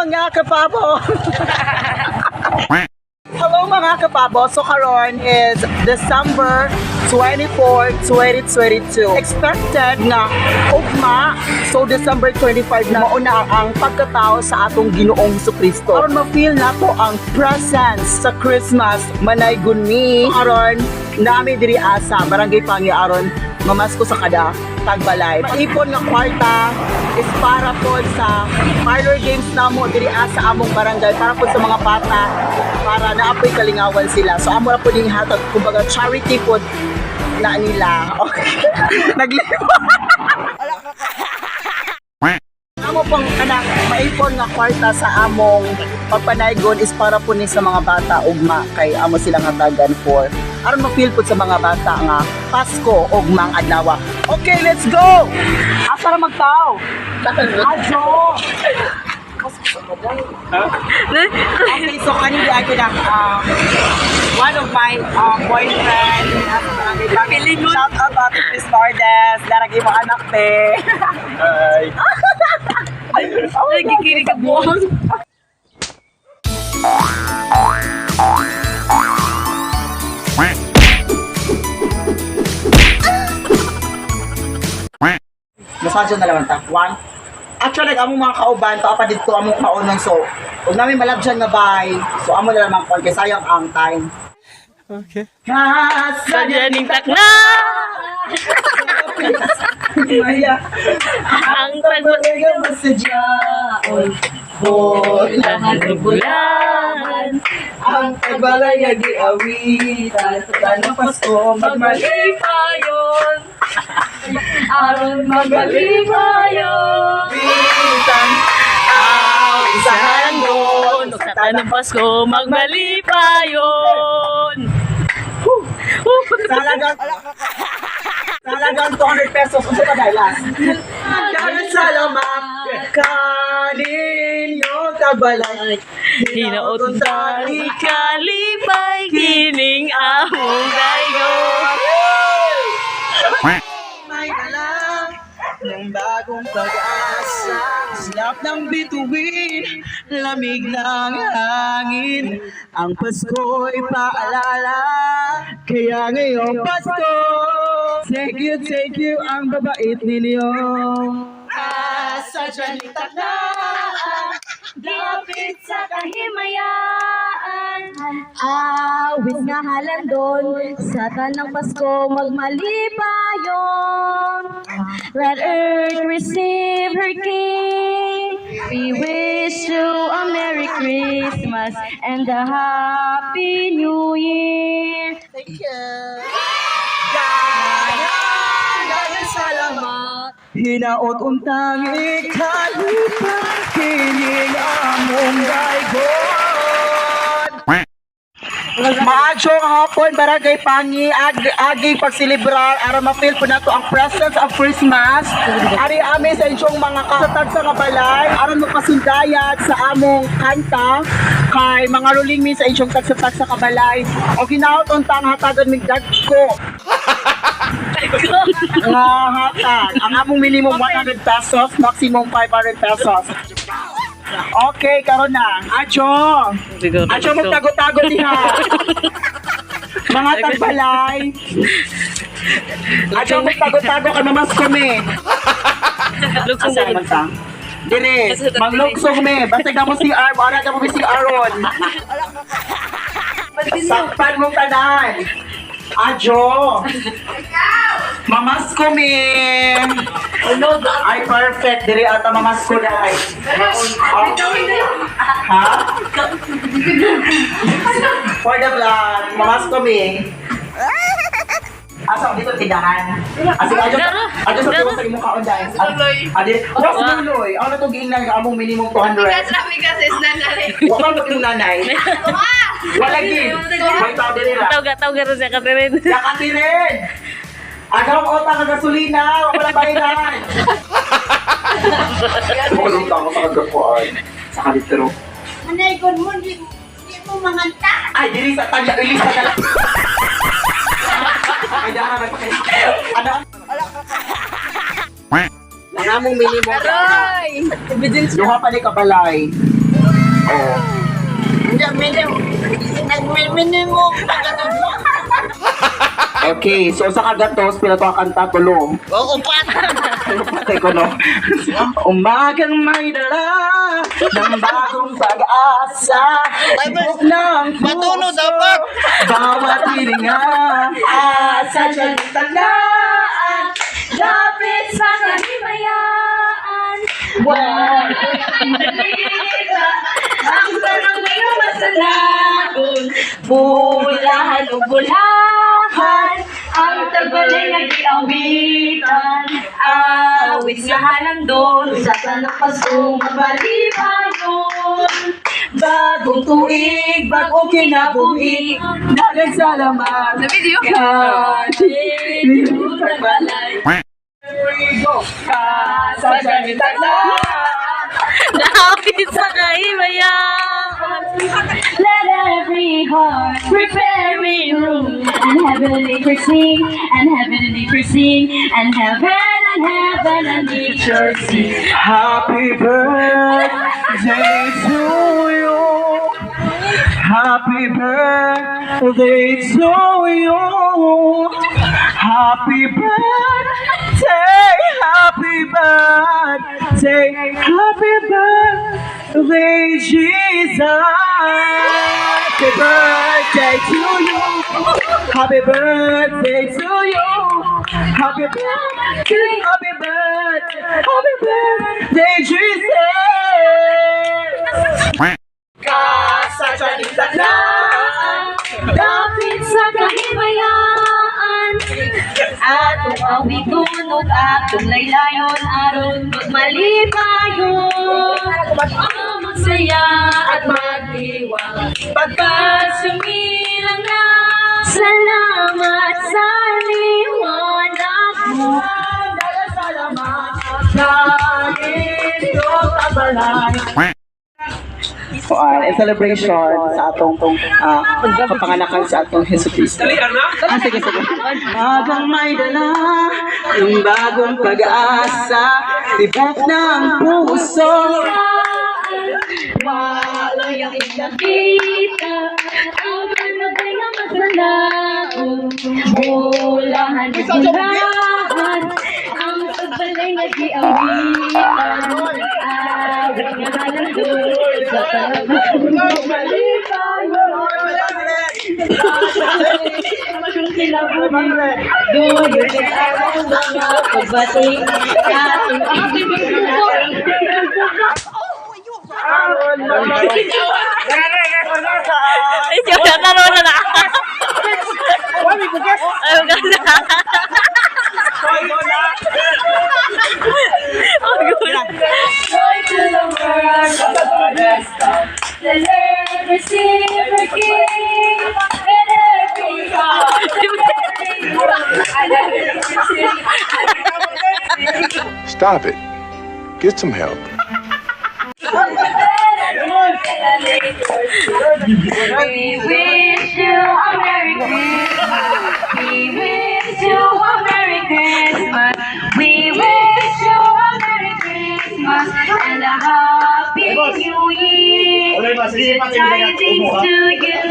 Mga kapabo! Hello, mga kapabo! So karon is December 24, 2022. Expected nga ugma, so December 25 na mauna ang pagkatao sa atong Ginoong Kristo. Aron ma-feel nato ang presence sa Christmas, manay gunmi. Aron nami diri asa Barangay Pangi aron mamasko sa kada tagbalay. Maipon nga kwarta is para po sa parlor games namo diri sa among barangay, para po sa mga bata, para naapoy kalingawan sila. So amo ra po ning hatag, kumbaga charity po na nila. Okay. Naglibo. Amo pong kanang maipon nga kwarta sa among pagpanaygon is para po ni sa mga bata ugma kay amo silang hatagan for aron ma-feel po sa mga bata nga Pasko ugmang adlaw. Okay, let's go. Asa ra magtao? Ajo. Okay, so kanina ako na one of my boyfriend nasa barangay Bangin. Shout out to Ate Chris Lourdes. Laragi mo anak, te. Hi. Nagkikinig ka buwang. Masadyo na lang ta. One. Actually, among mga kauban, pa pa dito among kaunon. So, huwag namin malabjan nga bye. So, amo na lang kay sayang ang time. Okay. Kasadyaning Sadyaning takna! Maya. Ang tagbalay Masadyaon. Bulahan bulan. Ang tagbalay nga giawitan. Tanong Pasko, magmali. Magmalipayon. Aron magmalipayon. Witan. Ang sa handon. Sa tanong Pasko, magmalipayon. Talagang 200 pesos. Unsa pa dahil last? Daghang salamat kaninyo tabalay. Hinaot ta ikalipay kining among dayon. May dala ng bagong pag-asa. Slap ng bituin, lamig ng hangin. Ang Pasko'y paalala, kaya ngayong Pasko, thank you, ang babait ninyo. Asa dyan itaknaan, Dapit sa kahimayaan. Awit nga halandon sa tanang Pasko magmalipayon. Let earth receive her King. We wish you a Merry Christmas and a Happy New Year. Thank you. Daghang, daghang salamat. Hinaot untang ikalipa, kining among daygon. Maadsyong hapon, Barangay Pangi, ag agi pagselebrar aron ma-feel po nato ang presence of Christmas. Ari ami sa inyong mga kasatag sa nga balay, aron mapasundayag sa among kanta kay mga ruling mi sa inyong tagsatag sa kabalay. O ginaot untang hatagan mig dagko nga hatag. Ang among minimum 100 pesos, maximum 500 pesos. Okay, karon na. Acho! Acho, magtago-tago diha. Mga tagbalay. Acho, magtago-tago ka namas kami. Asa naman ta? Dire, maglugsong me. Basta ka mo si Ar, wala ka mo si Aaron. Sakpan mong tanan. Ajo. Mamas ko me. Ay, perfect. Dire ata mamas ko dai. Ha? For the vlog, mamas ko me. Asa dito tindahan? Asa ajo ajo sa tiwas sa imong kaon dai. Adi, was luloy. Ano to giingnan ka among minimum 200. Sabi kasi sa nanay. Wa pa mo yung nanay. Wala gid. May tao diri ra. Tawga, tawga rin siya, Catherine. Yakatirin! Agaw utang ang gasolina, wala bayaran. Tulong ako sa kagapuan. Sa kalitro. Manay kon mo, di, di mo manganta. Ay, diri sa tanya, ilis na lang. Ay, dara, may pakita. Ano? Ang among minimum. Aroy! Duha pa ni kabalay. Oh. Hindi, minimum. Nagminimum pa ka na. Okay, so sa kagatos, pila to ka kanta? Tulo. Oo, upat. Patay ko, no? Umagang may dala ng bagong pag-asa. Tibok ng puso. Matuno dapat. Bawat hilinga. Asa siyang talaan. Lapit sa kalimayaan. Ang sarang ngayon masalaon. Bulahan o bulahan. Ang tagbalay nag-iawitan. Awit nga halandon. Sa tanang Pasko mabalibayon. Bagong tuig, bagong kinabuhi. Daghang salamat. Sa video. Kahit balay. Sa siyang talaan. Lapit sa kahimayaan. Let every heart prepare a room and heavenly sing, and heavenly sing, and heaven and nature sing. Happy birthday to you. Happy birthday to you. Happy birthday, happy birthday, happy birthday, Jesus. Happy birthday to you. Happy birthday to you. Happy birthday, happy birthday, happy birthday, Jesus. Kasasalitaan, Dapit sa kahimayaan, atong awiton ug atong laylayon aron magmalipayon. Ang magsaya at magdiwang pagkasumilang na. Salamat sa liwanag mo. Salamat sa iyong kabalay. So, in celebration sa atong kapanganakan sa atong Hesus Kristo. Ah, sige, sige. Agang may dala ng bagong pag-asa, tibok ng puso. Walay ang nakita, ang panagay nga masalaon. Bulahan, bulahan, ang pagbalay nga giawitan. Awit nga halandon, sa pagmalipayon. Duyo sa atong mga pagbati, atong Ikaw na, karoon na na. Ay, bugas. Oh, good. Joy to the world, the best of the earth, receive her King, and every heart, every heart, and every sing. Stop it. Get some help. We wish you a Merry Christmas. We wish you a Merry Christmas. We wish you a Merry Christmas and a Happy New Year. Good tidings to you.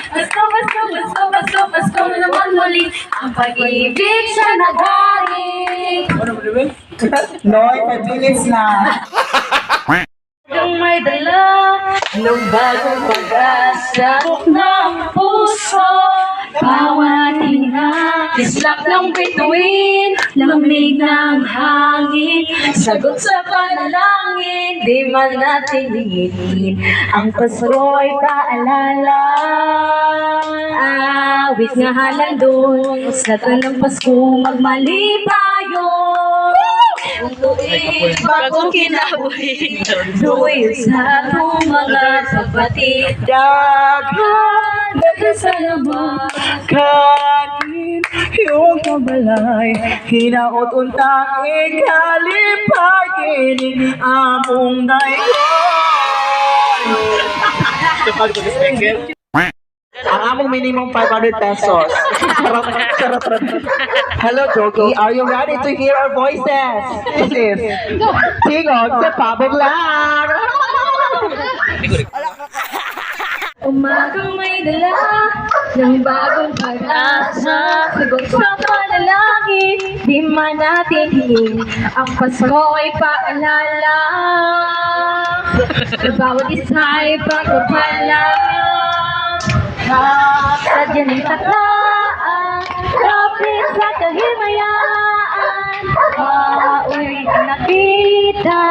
Pasko, Pasko, Pasko, Pasko, Pasko na naman muli. Ang pag-ibig siya naghari. Noy, 5 minutes na. Ang may dala ng bagong pag-asa ng puso. Bawat hinga, kislap ng bituin, lamig ng hangin, sagot sa panalangin, di man natin hingin. Ang Pasko'y paalala, awit nga halandon, sa tanang Pasko magmalipayon. Ang tuig, Bagong kinabuhi. Duyo sa atong mga pagbati. Daghan Nagkasalamat. kanin yung kabalay, hinaot untang ikalipay kining among dayon. Ang among minimum 500 pesos. Charot, charot, charot. Hello, Jogi. Are you ready to hear our voices? This is Tingog sa Pabog Lang. Umagang may dala ng bagong pag-asa. Sagot sa panalangin, di man natin hingin. Ang Pasko ay paalala sa bawat isa ay pagpapala. Sadya ng taklaan, kapit sa kahimayaan. Mao'y nakita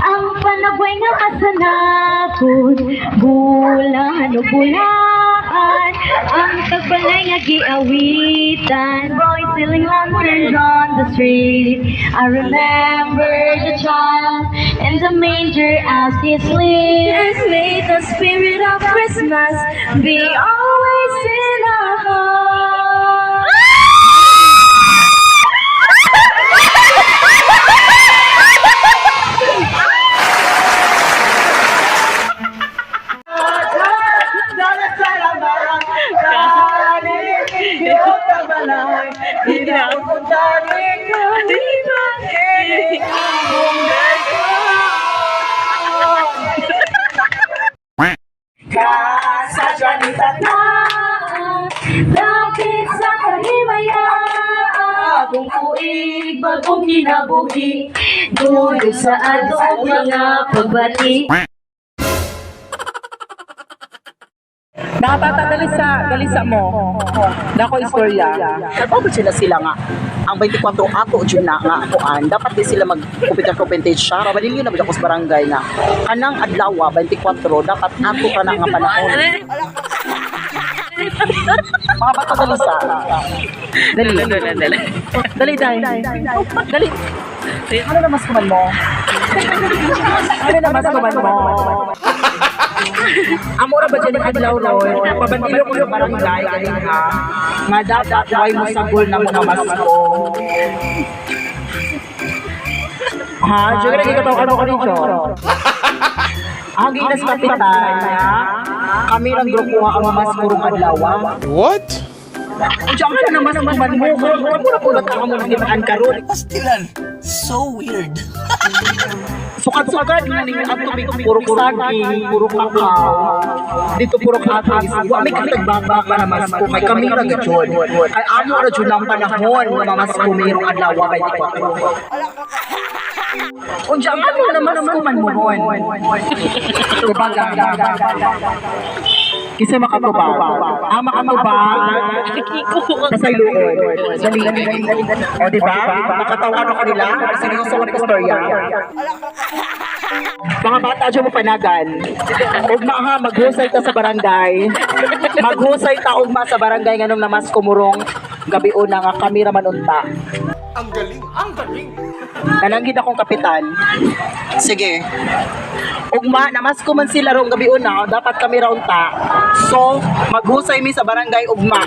ang panagway nga kasanakon. Bulan o bulaan, ang tagbalay nga giawitan. Boys stealing lanterns on the street. I remember the child in the manger as he sleeps. May the spirit of Christmas be always in our hearts. Lapit sa kahimayaan, bagong tuig, bagong kinabuhi, dulo sa atong mga pagbati. Nakabata, dali sa, dali sa mo. Nako istorya. Kalpa ba sila sila nga? Ang 24 ato jud na nga kuan, dapat di sila mag kupita siya. Pabalilyo na ba ako sa barangay nga. Kanang adlaw 24 dapat ato ka na nga panahon. Mga bata dali sa. Dali. Dali, dali. Dali dai. Dali. Ano na mas kuman mo? Ano na mas kuman mo? Amora ba dyan ang adlaw ron? Pabandilo ko yung barangay galing ha. Nga dapat way mo sagol na mga masko. Ha? Diyan ka nagkikataw ka nito. Ang ginas kapitan ha? Kami ang grupo nga ang mas kurong adlaw. What? Diyan ka na mas kuman mo. Kamu na po ka mo nang gimaan karon. Pastilan. So weird. Sukad-sukad nga ninyo at tubig puro saging, puro kakao. Dito puro katis. Wa may katagbaba ka na mas ko kay kami ra gyud. Kay amo ra jud ang panahon nga mamasko mayroong adlaw 24. Unsa ang ano na mas man mo ron? Tubaga. Kinsa makatubag? Ang makatubag pasayloon. Dali. O, di ba? Makatawa na kanila. Seryoso ko na istorya. Mga bata dyan mo panagan. Ugma ha, maghusay ta sa barangay. Maghusay ta ugma sa barangay nganong namas kumurong gabi una nga kami ra man unta. Ang galing, ang galing. Nalanggid akong kapitan. Sige. Ugma, namasko man sila rong gabi una, dapat kami ra unta. So, maghusay mi sa barangay ugma.